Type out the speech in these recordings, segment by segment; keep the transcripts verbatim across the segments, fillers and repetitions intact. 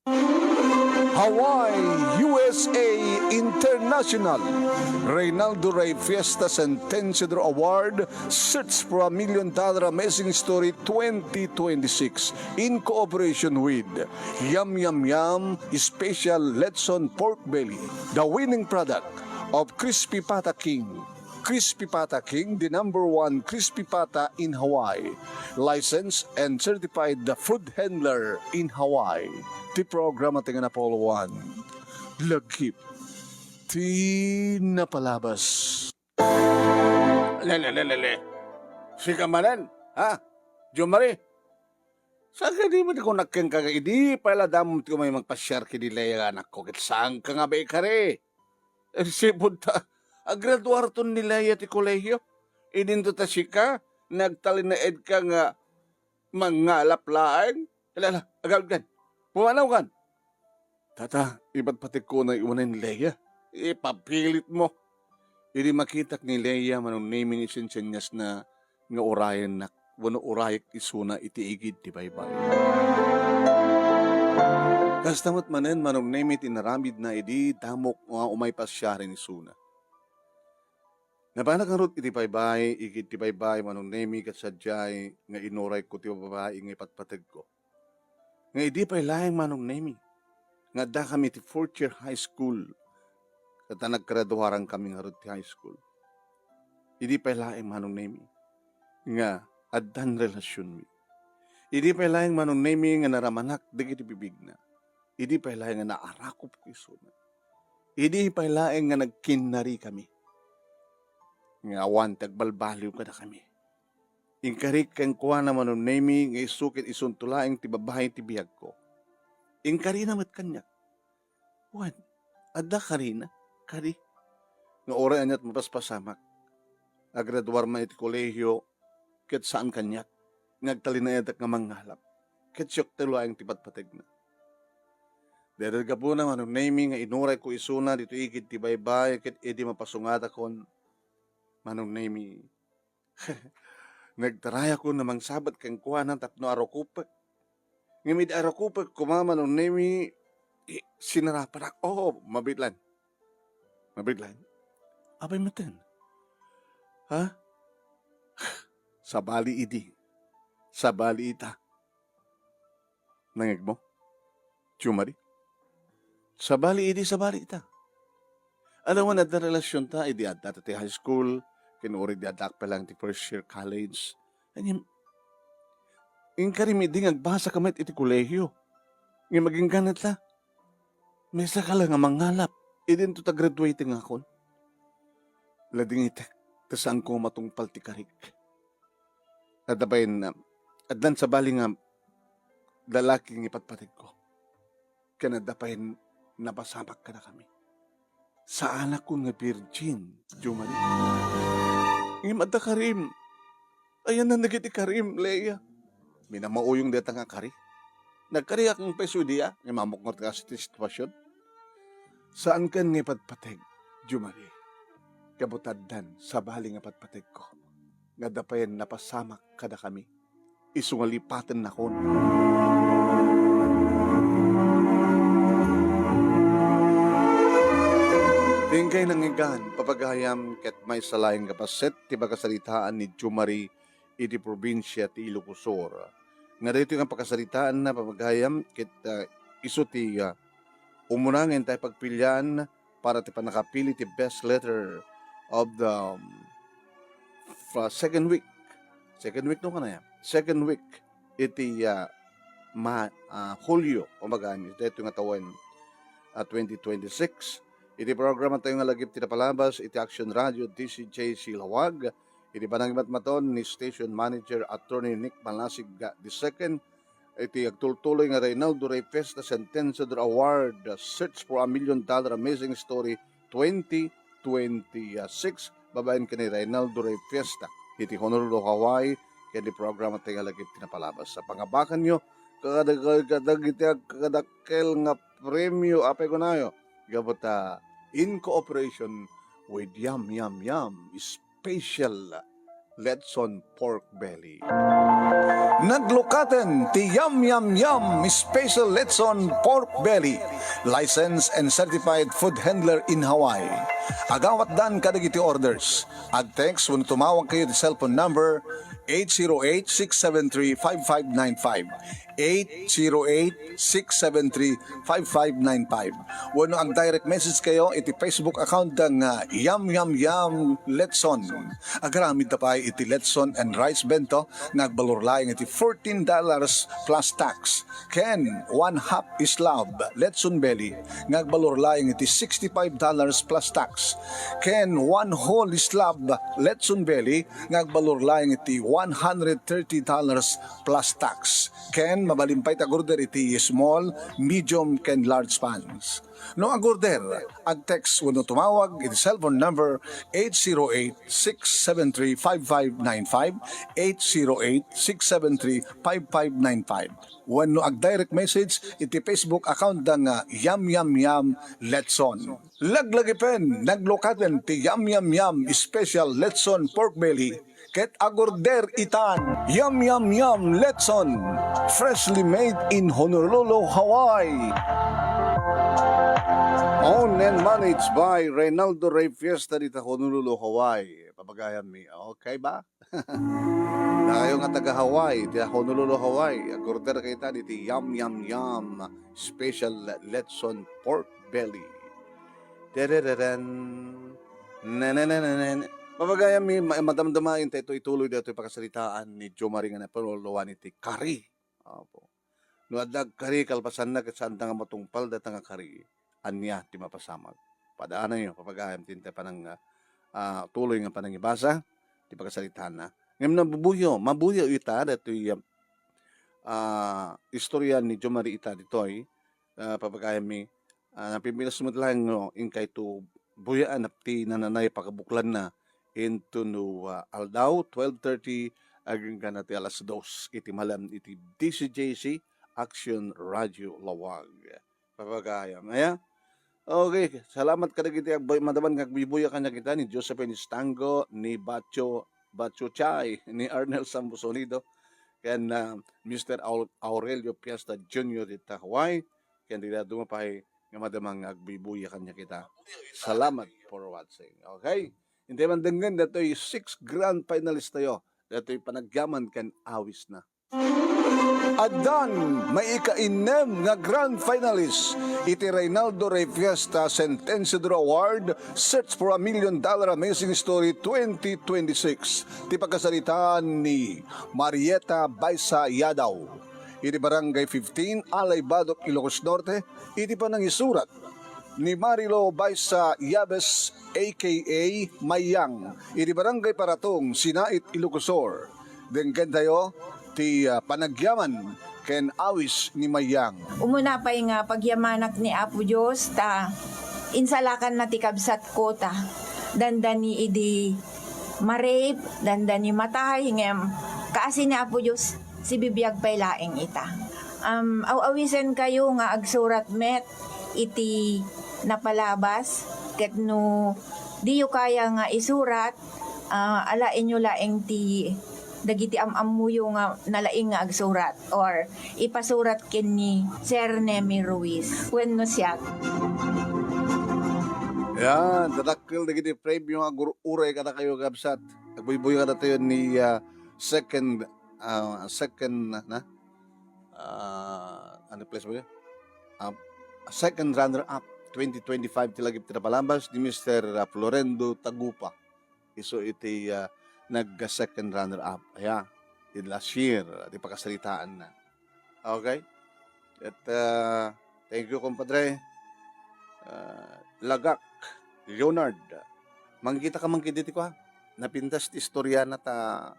Hawaii, U S A International. Reynaldo Rey Fiesta Sentenciador Award, Search for a Million Dollar Amazing Story twenty twenty-six, in cooperation with Yum Yum Yum Special Lechon Pork Belly, the winning product of Crispy Pata King. Crispy Pata King, the number one crispy pata in Hawaii. Licensed and certified the food handler in Hawaii. Ti programa ti nga napulwan. Lagip ti napalabas. Lele, lele, lele. Sika manen, ha? Jomari? Saan ka di man ko nakkenka nga idi pay la damom ti umay mangpasiar ken ni Lea nga anakko, ket saan ka nga baikari? Sipud ta agraduarton ni Lea ti kolehio, idinto ta sika, nagtalinaedka nga mangalap laeng. Ala, ala, agawidkan. Pumanawkan. Tata, ipatpategko na iwanen ni Lea. Ipapilitmo. Idi makitak ni Lea, Manong Nemi, ni sinsenniasna nga urayennak wenno urayek isuna iti igid ti baybay. Kasta met manen, Manong Nemi, ti inaramidna idi damok nga umay pasiaren isuna. Napanak ngarud iti baybay, igid ti baybay, Manong Nemi, ket sadiay nga inurayko ti babai nga ipatpategko. Nga idi pay laeng, Manong Nemi, nga addakami iti fourth year high school, ket ta naggraduarankami ngarud ti high school. Idi pay laeng, Manong Nemi, nga addan relasionmi. Idi pay laeng, Manong Nemi, nga naramanak dagiti bibigna. Idi pay laeng nga naarakupko isuna. Idi pay laeng nga nagkinnarikami. Nga awan ti agbalbaliw kadakami. Inkarik kenkuana, Manong Nemi, nga isu ket isunto laeng ti babai ti biagko. Inkarina met kaniak. Wen, adda karina, kari. Nga uray ania't mapaspasamak. Agraduar man iti kolehio, ket saan kaniak. Nga agtalinaedak nga mangngalap. Ket siak ti laeng ti patpategna. Daytoy gapuna, Manong Nemi, nga inurayko isuna ditoy igid ti baybay, ket idi mapasungadakon, Manong Nemi, nagtarayakon a mangsabat kenkuana tapno arukupek. Ngem idi arukupek koma, Manong Nemi, i-, sinarapanak. Oo, mabitlan. Mabitlan? Apay metten? Ha? Sabali idi. Sabali ita. Nangegmo? Jumari? Sabali idi, sabali ita. Awan adda relasionta idi adda ta ti high school, ken uray idi adda pay laeng ti first year college. Ngem, inkarim idi nga agbasaka met iti kolehio. Ngem agingga met la, maysaka la nga mangalap, idinto ta graduatingakon. Ladingitek, ta saanko matungpal ti karik. Adda pay, addan sabali nga lalaki nga ipatpategko. Ken adda pay napasamak kadakami. Saanakon nga virgin, Jumari. Ngem adda karim. Ayanna dagiti karim, Lea. Minamauyong dayta nga kari. Nagkariak nga pay sudia, ngem ammok nga ti sitwasyon. Saankan nga ipatpateg, Jumari. Gapu ta addan sabali nga patpategko. Nga adda pay napasamak kadakami. Isu nga lipatennakon. Ti inkay nangngegan, papagayam, ket maysa laeng nga bassit ti pakasaritaan ni Jumari iti probinsia ti Ilocos Sur. Nga daytoy nga pakasaritaanna, papagayam, ket, ah, isu ti, ah, umuna nga intay pagpilian para ti pannakapili ti best letter of the, um, f-, second week. Second week, no, kanaya? Second week iti, ah, ma-, ah, Hulio, kumbaga, daytoy nga tawen, ah, twenty twenty-six. Iti programa tayo nga lagip ti napalabas iti Action Radio D C J C Lawag, iti panangimatmaton ni Station Manager Attorney Nick Malasig the second, iti agtultuloy nga Reynaldo Rey Fiesta Sentenciador Award, Search for a Million Dollar Amazing Story twenty twenty-six, babaen ken ni Reynaldo Rey Fiesta, iti Honolulu, Hawaii, ken ti programa tayo nga lagip ti napalabas. Sa pangabakanyo, kadag-, kadag-, iti agkadakkel nga premio, apay kunayo, gapu ta in cooperation with Yum Yum Yum Special Lechon Pork Belly. Naglukaten ti Yum Yum Yum Special Lechon Pork Belly. Licensed and certified food handler in Hawaii. Agawatdan kadagiti orders. Ag-text wenno tumawag kayo ti cellphone number eight zero eight, six seven three, five five nine five. Eight zero eight, six seven three, five five nine five. Wenno ag-direct message kayo iti Facebook account da nga Yum Yum Yum Letson. Agaramid ta pay iti letson and rice bento nga agbalor laeng iti fourteen dollars plus tax. Ken one half slab letson belly nga agbalor laeng iti sixty-five dollars plus tax. Ken one whole slab letson belly nga agbalor laeng iti one hundred thirty dollars plus tax. Ken mabalin pay ti ag-order iti small, medium, ken large pans. No ag-order, ag-text wenno tumawag iti cellphone number eight zero eight, six seven three, five five nine five, eight zero eight, six seven three, five five nine five. Wenno ag-direct message iti Facebook account da nga Yum Yum Yum Letson. Laglagipen, naglukaten ti Yum Yum Yum Special Letson Pork Belly ket ag-order itan. Yum Yum Yum Letson, freshly made in Honolulu, Hawaii. Owned and managed by Reynaldo Rey Fiesta dita Honolulu, Hawaii. Papagayan mi. Okay ba? Dakayo nga taga Hawaii, ti Honolulu, Hawaii, ag-order kayo ta diti Yum Yum Yum Special Letson Pork Belly. Terereren. Nananananan. Papagayan mi, ma-, madamdama inta ito ituloy dito pakasaritaan ni Jomari nga napaluluan iti kari. Apo. No adda agkari kalpasanna ket saanda nga matungpal dayta nga kari, ania ti mapasamak? Padaananyo, papagaayam ti intay panang-, ah, ah, tuloy nga panangibasa ti pakasaritaanna. Ngem nabubuyo, mabuyo ita daytoy, ah, istorya ni Jomari ita ditoy, ah, papagaayam mi, ah, napipintas met laeng no inkayto buyaan ti nananay pakabuklanna into no, ah, aldaw, twelve thirty, agingga na ti alas dos iti malem iti D C J C Action Radio Lawag. Papagayam, aya? Okay, salamat kadagiti agbuy-, madaman nga agbuybuyag kaniak ita ni Josephine Estango, ni Bacho, Bacho Chay, ni Arnel Sambuso Nido, ken, ah, Mister Au-, Aurelio Fiesta Junior dita Hawaii, ken dida duma pay nga madaman nga agbuybuyag kaniak ita. Salamat for watching. Okay? Intay man dengngen datoy six grand finalist tayo. Datoy panagyaman ken awisna. Addan maikainnem nga grand finalist iti Reynaldo Rey Fiesta Sentenciador Award, Search for a Million Dollar Amazing Story twenty twenty-six. Ti pagkasaritaan ni Marieta Baisa Yadaw, iti Barangay fifteen, Alay Badoc, Ilocos Norte, iti panangisurat ni Marilo Baisa Yabes, A K A Mayang, iti Barangay Paratong, Sinait, Ilocos Sur. Denggentayo ti, ah, panagyaman ken awis ni Mayang. Umuna pay nga pagyamanak ni Apo Dios ta insalakanna ti kabsatko ta dandani idi ma-rape, dandani matay, ngem kaasi ni Apo Dios, sibibiag pay laeng ita. Um, aw-awisenkayo nga agsurat met iti napalabas, ket no diyo kaya nga isurat, ah, alaenyo laeng ti dagiti am-ammoyo nga nalaing nga agsurat, or ipasurat ken ni Sir Nemy Ruiz wenno siak. Yan, dadakkel dagiti premio nga agur-uray kadakayo, kabsat. Agbuybuy kadatayo ni, ah, second, ah, second na, na? Ah, ano place ba yun? Ah, second runner-up twenty twenty-five ti lagip ti napalabas ni Mister Florendo Tagupa. Isu iti, ah, nag-second runner-up. Aya, ti last year, ti pakasaritaanna. Okay? At, ah, thank you, kumpadre. Ah, Lagak Leonard. Mangkita ka man kidi ti kua. Napintas ti istorya na ta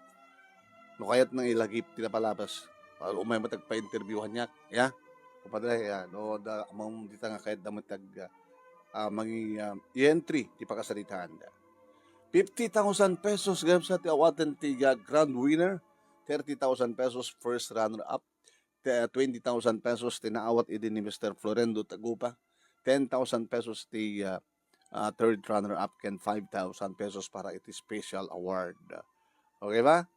no kayat nang ilagip ti napalabas. Ah, umay met agpa-interview kaniak, ya. Kumpadre, ya, no, da, amam dita nga kayat da met ag-, ah, mangi-, ah, i-entry ti pakasaritaan da. Fifty thousand pesos gayam sa ti awaten ti, ah, grand winner, thirty thousand pesos first runner up, te-, twenty thousand pesos ti naawat idi ni Mister Florendo Tagupa, ten thousand pesos ti, ah, ah, third runner-up, ken five thousand pesos para iti special award. Okay ba?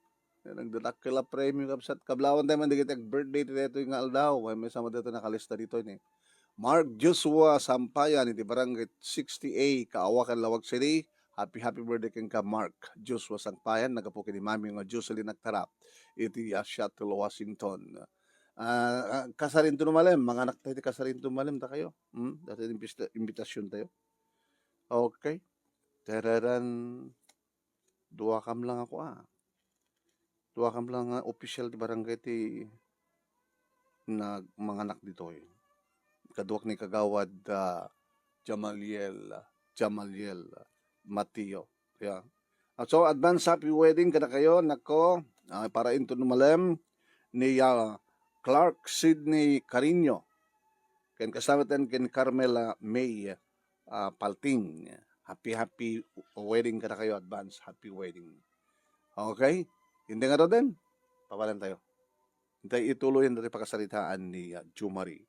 Nagdadakkel a premio, kabsat. Kablawan tayo man dagiti ag-birthday ti daytoy nga aldaw. Maymaysa met daytoy nakalista ditoy ni Mark Joshua Sampayan iti Barangay sixty A, Kaawakan, Laoag City. Happy, happy birthday kenka, Mark Joshua Sampayan, naggapu ken ni Mami nga Jocelyn Agtarap iti, ah, Seattle, Washington. Ah, ah, kasarinto no malem, manganak tayo ti kasarinto malem ta kayo. Hmm? Dati imbista-, imbitasyontayo. Okay. Tararan. Duakam lang ako, ah. Duakam lang nga opisyal ti barangay ti nag-, manganak ditoy. Kaduak ni Kagawad, ah, Jamaliel, Jamaliel Mateo. Yeah. Ah, so, advance happy wedding kadakayo, nako. Ah, para inton no malem ni, ah, Clark Sidney Carino. Ken kasama ten ken Carmela May, ah, Palting. Happy, happy wedding kadakayo, advance happy wedding. Okay? Hindi nga daw din. Papalan tayo. Hintay ituloy ang dati pakasaritaan ni, ah, Jumari.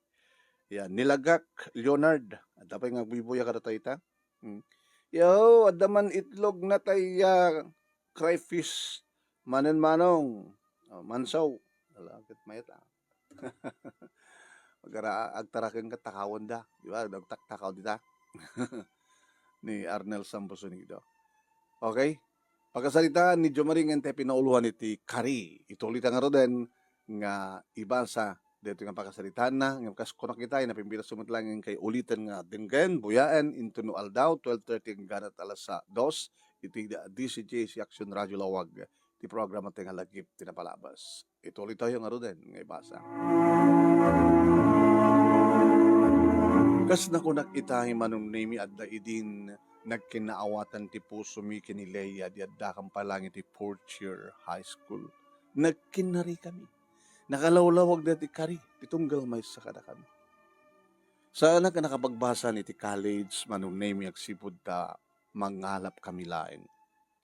Yan, Nilagak Leonard. Adda pay nga agbubuya kadatayo ita. Hmm. Yo, adda man itlog na tay, ah, crayfish. Manen manong. Oh, mansaw. Ala, ket mayat, ah. Agara-, agtaraken ket takawen da. Di ba? Nagtaktakaw dita. Ni Arnel Samposonido. Okay? Pakasaritaan ni Jomari nga intay pinauluhan iti kari. Ituloy ta ngaruden nga ibasa daytoy nga pakasaritaanna, ngem kas kunak ita, napimbitas met laeng kay uliten nga denggen, buyaen, inton no aldaw, twelve thirty hanggang alas dos, iti D C J C Action Radio Lawag, ti programa ti nga lagip ti napalabas. Ituloy tayo ngaruden nga ibasa. Kas nakunak ita, Manong Nemi, adda idin nagkinnaawatan ti pusomi ken ni Leia, di addakam pay laeng iti fourth year high school. Nagkinnarikami. Nakalawlawag daytoy kari, ti tunggal maysa kadakami. Saanak a nakapagbasa iti college, Manong Nemi, agsipud ta mangalapkami laeng.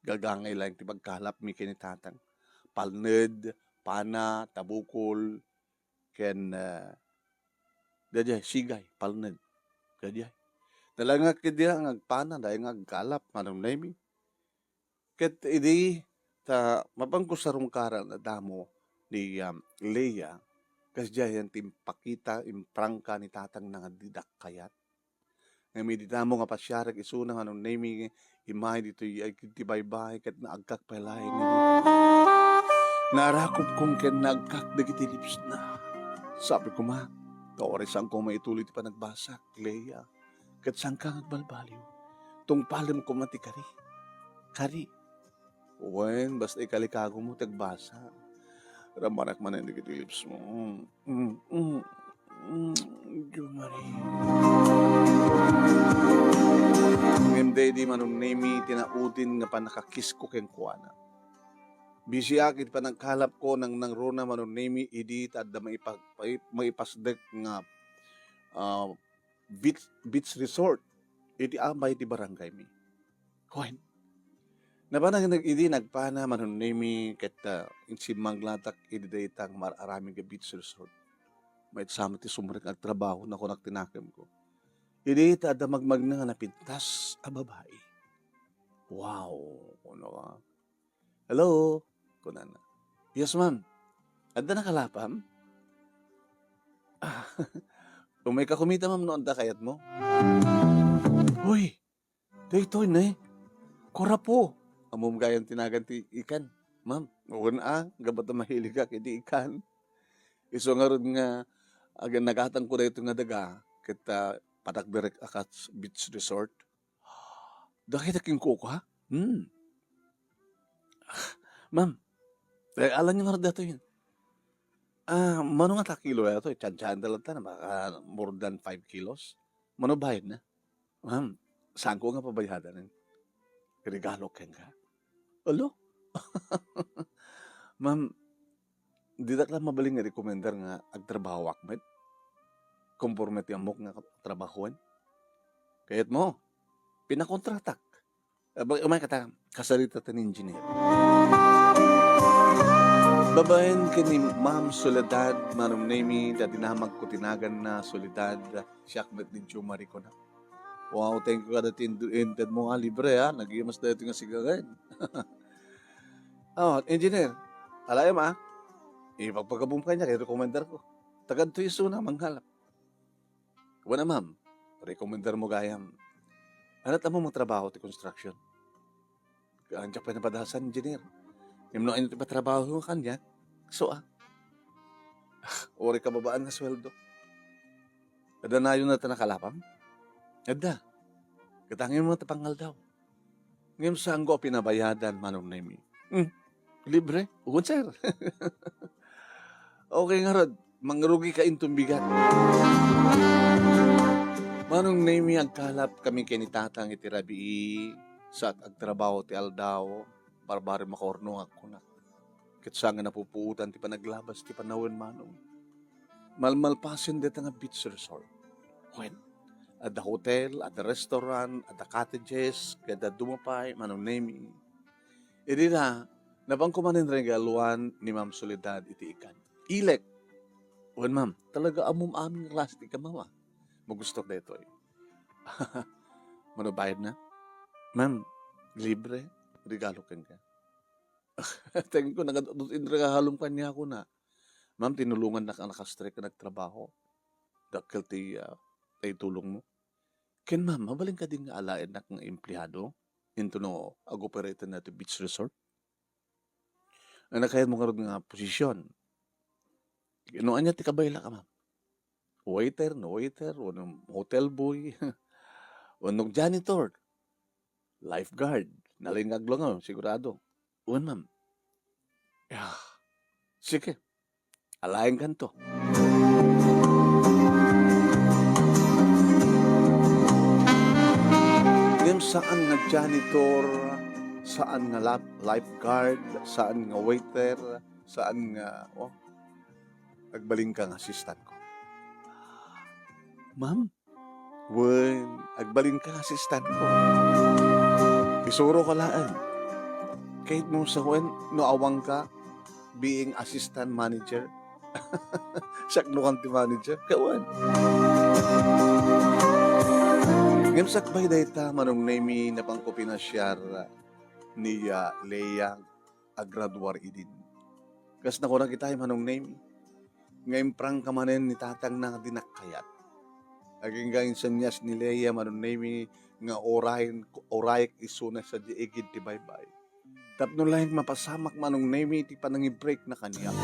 Gagangay laeng ti pagkalapmi ken ni Tatang. Palned, pana, tabukol, ken, eh, daydiay, sigay, palned. Daydiay. Nalangak ket dia nga agpana, daydiay nga agkalap, Manong Nemi. Ket idi ta mapanko sarungkaran a damo ni, um, Leia, kasdiay ti impakita, imprangka ni Tatang nga didak kayat. Ngem idi damo nga pasiarek isuna, Manong Nemi, immay ditoy ay ti baybay ket naagkak pay laeng. Naarakupkon ken naagkak dagiti lipsna. Sabi koma, ta uray saanko maituloy ti panagbasak, Leia, ket saanka nga agbalbaliw. Tungpalem koma ti kari. Kari. Wen, basta ikalikagom ti agbasa. Ramarak manen dagiti lips mo. Mm, mm, mm, mm, Dios Maria. Ngem daydi, Manong Nemi, ti naudin nga pannakakisko kenkuana. Bisiak iti panagkalapko, nangnangruna, Manong Nemi, idi ta adda maipa-, mai-, maipasdek nga, ah, beach, beach resort iti amay ti barangaymi. Wen. Napan nag-, idi nagpana, Manong Nemi, ket, ah, insimmang latak idi dayta nga mar-aramid nga beach resort. Mayat sa met ti sumrek nga agtrabaho, nakunak ti nakemko. Idi ta adda magmagna nga napintas a babai. Wow, kunak. "Hello?" kunana. "Yes, ma'am." "Adda nakalapam?" "Ah, umayka kumita, ma'am, no adda kayatmo." "Uy, daytoy ne. Kurapo." Ammom gayam ti nagan ti ikan, ma'am. Wen a, gapu ta mahiligak iti ikan. Isu ngarud nga, aga-, nagatangko daytoy nga daga, ket, ah, patak direk a kas beach resort. Dagiti kenkuana? Hmm. "Ma'am, eh, alanyo ngarud daytoy. Ah, mano nga ta kilo daytoy? Tiyan-tiyan da latta, baka more than five kilos. Mano bayadna?" "Ma'am, saanko nga pabayadanen. Regalo kenka." "Alo?" "Ma'am, didak la mabalin nga rekomendar nga agtrabahoak met. Konforme ti ammok nga trabahoen. Kayatmo, pinakontratak." Aba, umay kata, kasarita ta ni engineer. Babaen ken ni Ma'am Soledad, Manong Nemi, ta dinamagko ti naganna, Soledad, siak met ni Jumari kunak. Wow, thank you kada ti indu-, intedmo, ah, libre, ah. Nagimas daytoy nga sigagan. Oh, engineer, alaem a. Ipagpagabum kaniak, i-recommender ko. Taga adtoy isuna, manghalap. Wen a, ma'am, recommender mo gayam. Ania ti ammom nga trabaho ti construction? Haan, diak pay napadasan, engineer. Ngem no ania ti patrabaho kaniak, so a. Uray kababaan nga sueldo. Adda nayon a ti nakalapam? Adda. Ket angin met ti pangaldaw. Ngem saanko a pinabayadan, Manong Nemi. Hmm. Libre? Wen, sir. Okay ngarud, mangrugika inton bigat. Manong Nemi, agkalapkami ken ni Tatang iti rabii, saak agtrabaho ti aldaw, barbaro makaurnongak, kunak. Ket saan nga napupuotan ti panaglabas ti panawen, Manong. Malmalpasen dayta nga beach resort. Wen, adda hotel, adda restaurant, adda cottages, ket adda dumapay, Manong Nemi. Idi na, napanko manen regaluan ni Ma'am Soledad iti ikan. Ilek. Wen, ma'am, talaga ammom amin nga klase ti ikam, ma'am, a. Magustok daytoy. Mano bayadna? Ma'am, libre. Regalo kenka. Thank you, nagad-, inregalom kaniak, kuna. Ma'am, tinulongannak a naka-strike nga nagtrabaho. Dakkel ti, ah, naitulongmo. Ken, ma'am, mabalin kadi nga alaennak nga empleyado inton no ag-operate na ti beach resort? Ania kayatmo ngarud nga posisyon? No ania ti kabaylak, ma'am? Waiter, no waiter, wenno hotel boy, wenno janitor, lifeguard, nalaing nga aglugaw, sigurado. Wen, ma'am. Ah, sige. Alaenkanto. Ngem saan nga janitor, saan nga lap-, lifeguard, saan nga waiter, saan nga, oh, agbalinka nga assistant ko. Ma'am, Wen, agbalinka nga assistant ko. Isuroka laeng. Kayatmo sa wen, no awanka, being assistant manager. Siak no kan ti manager, kawan. Ngem sakbay dayta, Manong Nemi, napanko pinasiar ni, ah, Lea a graduar idin. Kas nakunak itay, Manong Nemi, nga imprangka manen ni tatangna nga dinak kayat. Agingga insenyas ni Lea, Manong Nemi, nga uray-, urayek isuna sadiay igid ti baybay. Tapno laeng mapasamak, Manong Nemi, ti panangibrekna kaniak.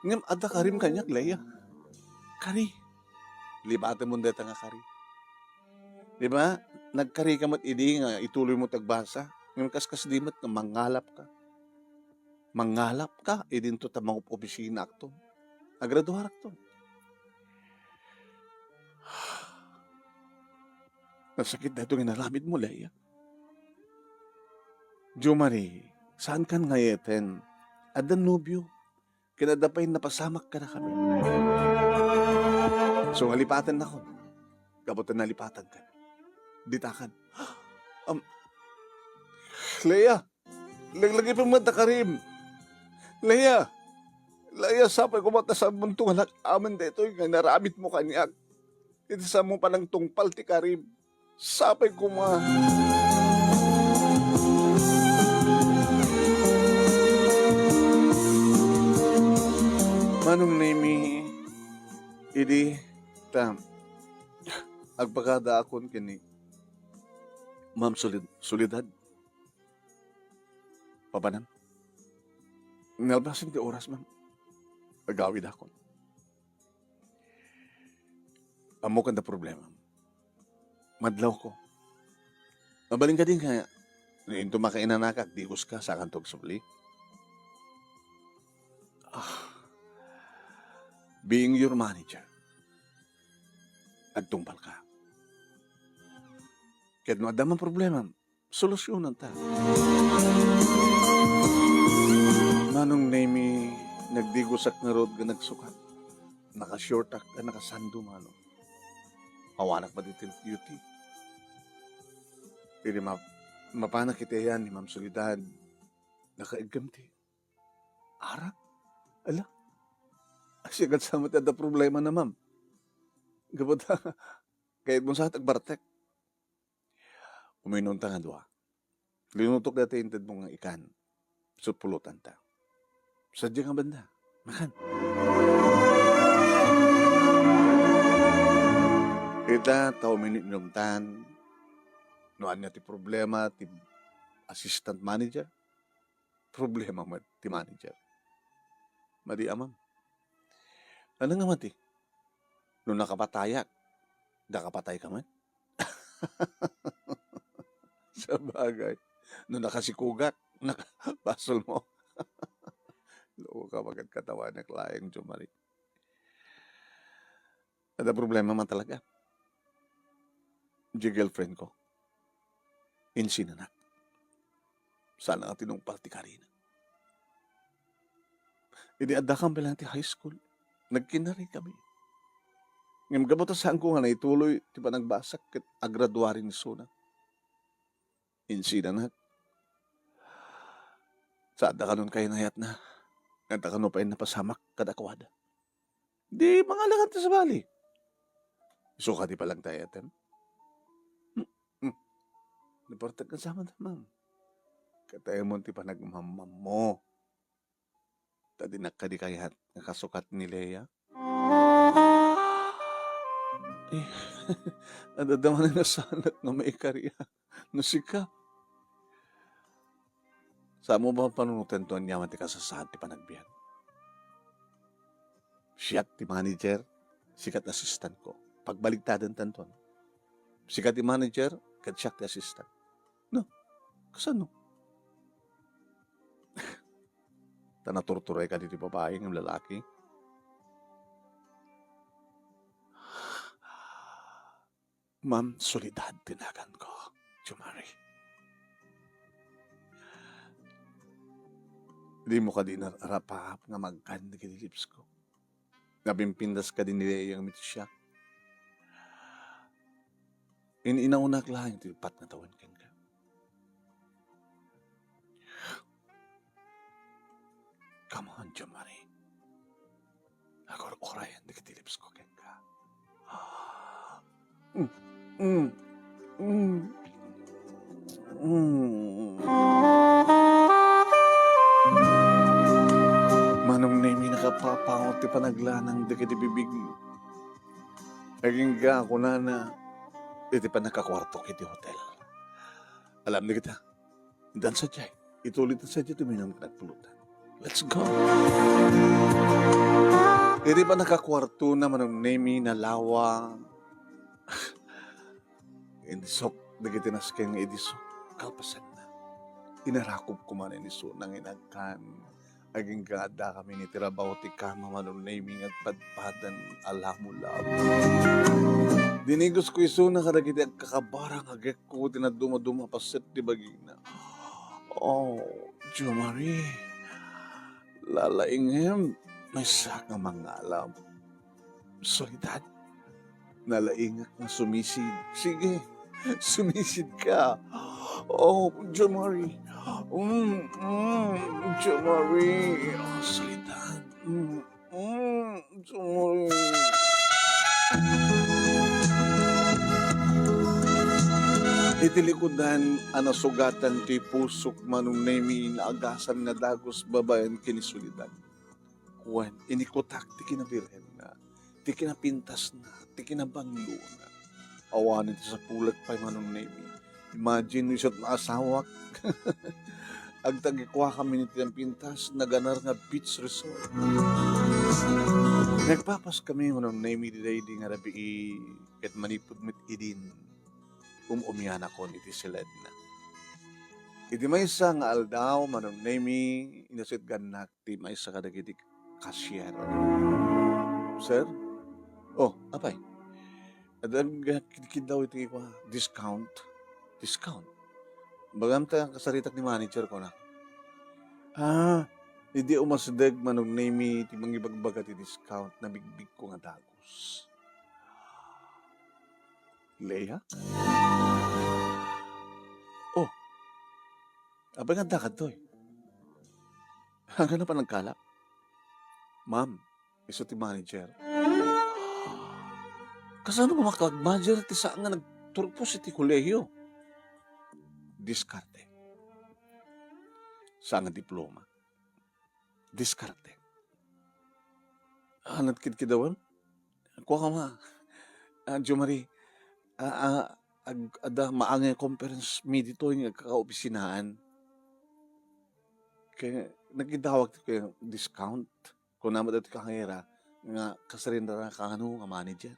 Ngem adda karim kaniak, Lea. Kari. Libatemon dayta nga kari. Di ba? Nagkarika met idi nga ituloymo ti agbasa. Ngem kaskasdi met nga mangalapka. Mangalapka idinto ta mangob-obisinaakton. Agraduarakton. Nasakit daytoy nga inaramidmo, Lea. Jumari, saankan nga ayuyen. Adda nobio. Ken adda pay napasamak kadakami. So, nalipatennakon. Gapu ta nalipatankan. Ditakan. Am, Lea! Laglagipen met ta karim! Lea! Lea, sapay koma ta saanmonto nga anak amin daytoy nga inaramidmo kaniak. Iti saanmo panangtungpal ti karim. Sapay koma. Manong Nemi, idi ta agpakadaakon ken ni Ma'am Solid-, Soledad. Papanam. Nalpasen ti oras, ma'am. Agawidakon. Ammok adda problema. Madlawko. Mabalin kadi nga, no inton makainanaka, agdigoska, saankanto agsubli? Ah, being your manager, agtungpalka. Ket no adda man problema, solusyonan ta. Manong Nemi, nagdigosak ngarud nga nagsukat. Naka-short ak, a, nakasando, Manong. Awanak met iti duty. Idi ma-, mapanak iti ayan ni Ma'am Soledad, nakaeggem ti arak. Ala, siak sa met adda problema na, ma'am. Gapu ta, kayatmo sa agbartek. Uminumta nga dua. Linutok dayta intedmo nga ikan. Sut pulotanta. Sadiay nga banda. Makan. Ita, ta uminom-inumtan. No ania ti problema ti assistant manager, problema met ti manager. Madi a, ma'am. Ano nga mati? No nakapatayak, nakapatay ka man? Sabagay, no nakasikugak, naka-, basol mo. Loko ka, magad katawanak laeng, Jomari. Ada problema man talaga. Di girlfriend ko. Insinanak. Sana nga tinungpal ti karina. Idi adda kami lang ti high school, nagkinari kami. Ngem gapu ta saanko nga naituloy ti panagbasak ket agraduari ni Suna. Insinanak. Sa adda kanon kainayatna, nga ta kano pay napasamak kadakuada. Di mangalakan ti sabali. Isu kadi pa lang tayo, Tem? Hmm, hmm. Napartek ka sa amin, ma'am. Kataymon ti panagmamam mo. Ta dinak kadi kayat nga kasukat ni Lea? Eh, adda man nasanak nga maikari a. No sika, saan mo ba panunoten to aniaman ti kasasaad ti panagbiag? Siak ti manager, sika ti assistant ko. Pagbaligtadan tanton. Sika ti manager, ket siak ti assistant. No? Kasano? Ta naturturay kadi ti babae ngem lalaki? Ma'am, Soledad ti naganko, Jomari. Dimo kadi nararapaap nga magkan dagiti lips ko? Napimpintas kadi ni Lea nga mitisiak? In-inawnak laeng ti uppat nga tawen kenka. Come on, Jomari. Agur-urayan dagiti lips ko kenka. Mm, mm, mm, mm. Manong Nemi, nakapapangot ti panaglanang dagiti bibigmo. Agingga, kunana, iti pannakakuartok iti hotel. Alam ni kita, Intan sadiay, ituloy ta sadiay ti uminum ken agpulutan. Let's go. Iti pannakakuartona, Manong Nemi, nalawa. Idisok dagiti nasken nga idisok. Kalpasanna, inarakop koma ni Suna nga inagkan. Agingga adda kami ni ti rabaw ti kama, Manong Nemi, nga agpadpadan a lamo-lamo. Dinigos ko isuna kadagiti agkakabara nga agekko ti naduma-duma a paset ti bagina. Oh, Jomari, lalaingem, maysa nga mangalam. Soledad, nalaingek nga sumisid. Sige, sumisid ka. Oh, Jomari. Mm, mm, Jomari. Oh, Soledad. Mm, mm, Jomari. Iti likudan a nasugatan ti pusok, Manong Nemi, naagasan nga dagus babaen ken ni Soledad. Wen, inikutak ti kinabirhenna, ti kinapintasna, ti kinabanglona. Awanen ti sapulek pay, Manong Nemi. Imagine no isut' naasawak. Agtagikuakami ni ti napintas, naganar nga beach resort. Nagpapas kami, Manong Nemi, daydi nga rabii, ket manipud met idin, um-umianakon iti siledna. Iti maysa nga aldaw, Manong Nemi, inasitgannak ti maysa kadagiti cashier. "Sir?" "Oh, apay?" "Adda kidkiddaw iti kua, discount." "Discount? Bagam ta kasaritak ni manager," kunak. Ah, idi umasdeg, Manong Nemi, ti mangibagbaga ti discount, nabigbigko nga dagus. "Lea? Oh, apay nga adda kadtoy? Ania a panagkalak?" "Ma'am, isu ti manager." "Kasano nga makag-manager ti saan nga nagturpos iti kolehiyo?" "Diskarte. saan nga diploma. Diskarte. Ah, nagkidkidawan? Kua koma, ah, Jo Marie, ah, ah, ag-, adda maangay conference mi ditoy nga agkakaopisinaan. Kaya nagidawag ti kaya discount. Kuna met dagiti kangayra nga kasarenda kano nga manager.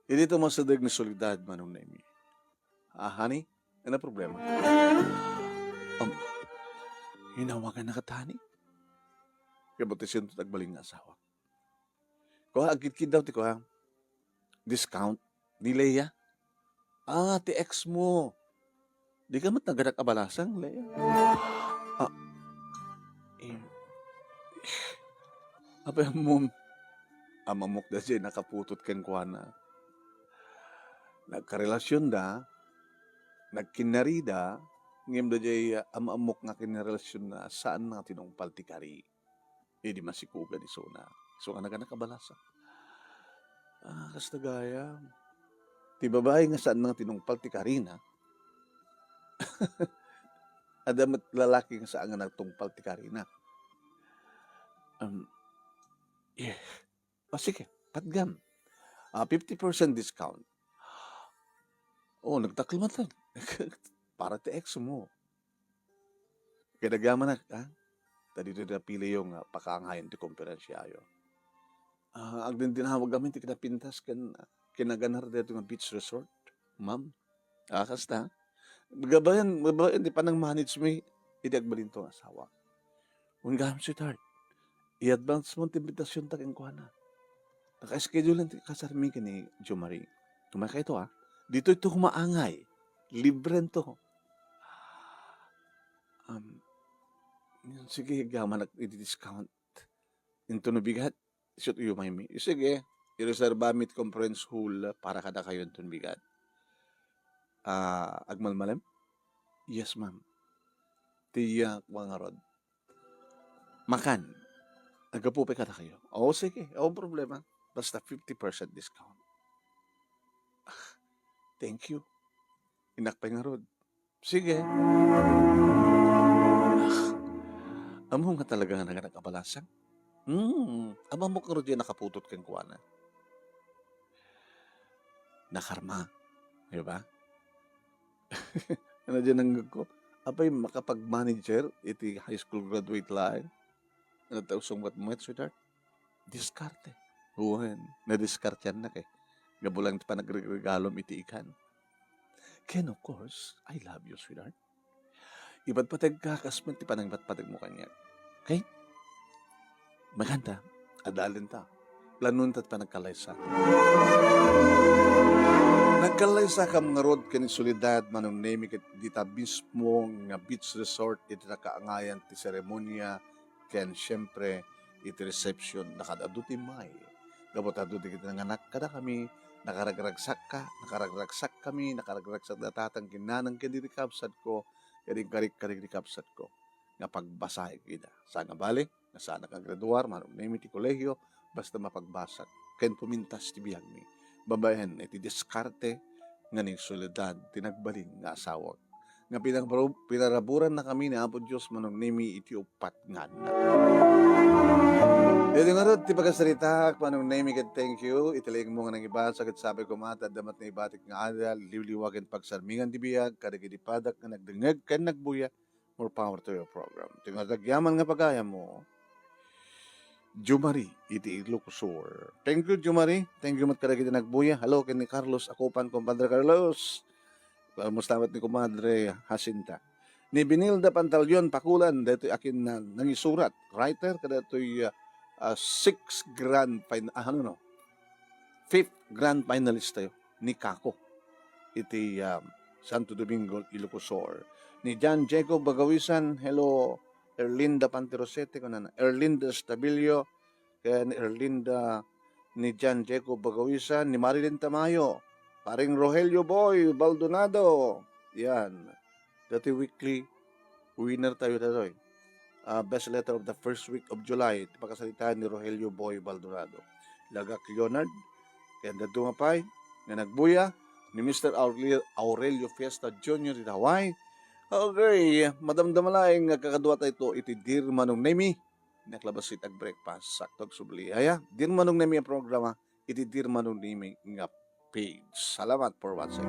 Idi tumasadeg ni Soledad, Manong Nemi. Ah, honey, ano problema? Um, hinawagan na ka, honey? Kaya ba't isinto agbalin nga asawa? Kua, agkidkid daw ti kua, discount ni Lea. Ah, ti ex mo. Di ka met naganak a balasang, Lea? Ah, eh, apay ammom, am-ammok daydiay nakaputot kenkuana. Nagkarelasionda, nagkinnarida, ngem daydiay, ah, am-ammok nga kinrelasionna, saan nga tinungpal ti kari. Idi masikugan isuna. Isu nga naganak a balasang. Ah, kasta gayam. Ti babai nga saan nga tinungpal ti karina. Adda met lalaki nga saan nga nagtungpal ti karina. Um, yeah. Ah, sige, patgam. Ah, fifty percent discount. Oh, nagtakloman lang. Para ti ex mo. Kay nagyamanak, ha? Ta ditoy ti napiliyo nga pakaangayen ti komperensiayo. Ah, agdindinawag amin ti kinapintas ken kinaganar daytoy nga beach resort, ma'am. Ah, kasta? Gabayan, gabayan ti panang-manage mi idi agbalinto nga asawa. Wen gayam, sweetheart, i-advance mo ti inbitasionta kenkuana. Naka-schedule ti kasarmi ken ni Jo Marie. Kumaykayo, ah. Ditoy to kumaangay. Librento. Um, sige, agyamanak iti discount. Intono bigat, isu ti umaymi. Sige, ireserba mi ti conference hall para kadakayo inton bigat. Ah, agmalmalem? Yes, ma'am. Ti, ah, kua ngarud. Makan. Aggapu pay kadakayo. O, sige. Awan problema. Basta fifty percent discount. Ah, thank you. Innak pay ngarud. Sige. Ah, ammom nga talaga nga naganak a balasang? Hmm, am-ammok ngarud diay nakaputot kenkuana. Nakarma. Di ba? Ano diay nangngegko? Apay makapag-manager iti high school graduate laeng? Ano ta usong mat-, met, sweetheart? Diskarte. Wen, nadiskarteannak, eh. Gapu lang ti panagregregalom iti ikan. Ken, of course, I love you, sweetheart. Ipatpategka kas met ti panangpatpategmo kaniak. Okay? Makanta, adalenta. Planonta ti panagkallaysa. Nagkallaysakam ngarud ken ni Soledad, Manong Nemi, ket dita mismo nga beach resort iti nakaangayan ti seremonia ken, siempre, iti reception. Nakaad-adu ti may. Gapu ta adu dagiti nanganak kadakami, nakaragragsakka, nakaragragsakkami, nakaragragsak da tatang ken nanang ken dagiti kabsatko, ket inkarikkarik ti kabsatko nga pagbasaek ida. Saan nga bale, nga saanak a graduar, Manong Nemi, ti kolehio, basta mapagbasak ken pumintas ti biagmi. Babaen iti diskarte nga ni Soledad ti nagbalin nga asawak. Nga pinabaro-, pinaraburannakami ni Apo Dios, Manong Nemi, iti uppat nga annak. Iti ngarud ti pagasaritaak, Manong Nemi, ket thank you. Iti laingmo nga nangibasa, ket sapay koma ta adda met naibatik nga adal, liwliwa ken pagsarmingan ti biag kadagiti padak nga nagdengngeg ken nagbuya. More power to your program. Ti nga agyaman nga pagayammo, Jumari iti Ilocos Sur. Thank you, Jumari. Thank you met kadagiti nagbuya. Hello, ken ni Carlos Acupan, Compadre Carlos. Kamusta met ni Comadre Jacinta? Ni Benilda Pantaleon Pakulan, daytoy akin na nangisurat, writer, kadaytoy, ah, ah, six grand fin-, ah, ano, no? Fifth grand finalist tayo ni Kako iti, ah, Santo Domingo, Ilocos Sur. Ni John Jacob Bagawisan, hello, Erlinda Panterosete, kunana, Erlinda Estabilio, ken Erlinda ni John Jacob Bagawisan, ni Marilyn Tamayo, paring Rogelio Boy Baldonado. Yan. Dati weekly winner tayo datoy. Ah, best letter of the first week of July, ti pakasaritaan ni Rogelio Boy Baldonado. Lagak Leonard, ken dadduma pay nga nagbuya, ni Mister Aurelio, Aurelio Fiesta Junior dita Hawaii, Okay, madamdama laeng nga kakadua tayo iti Dear Manong Nemi. Naklabas iti ag-breakfast, sakto agsubli. Aya, Dear Manong Nemi a programa, iti Dear Manong Nemi nga page. Salamat for watching.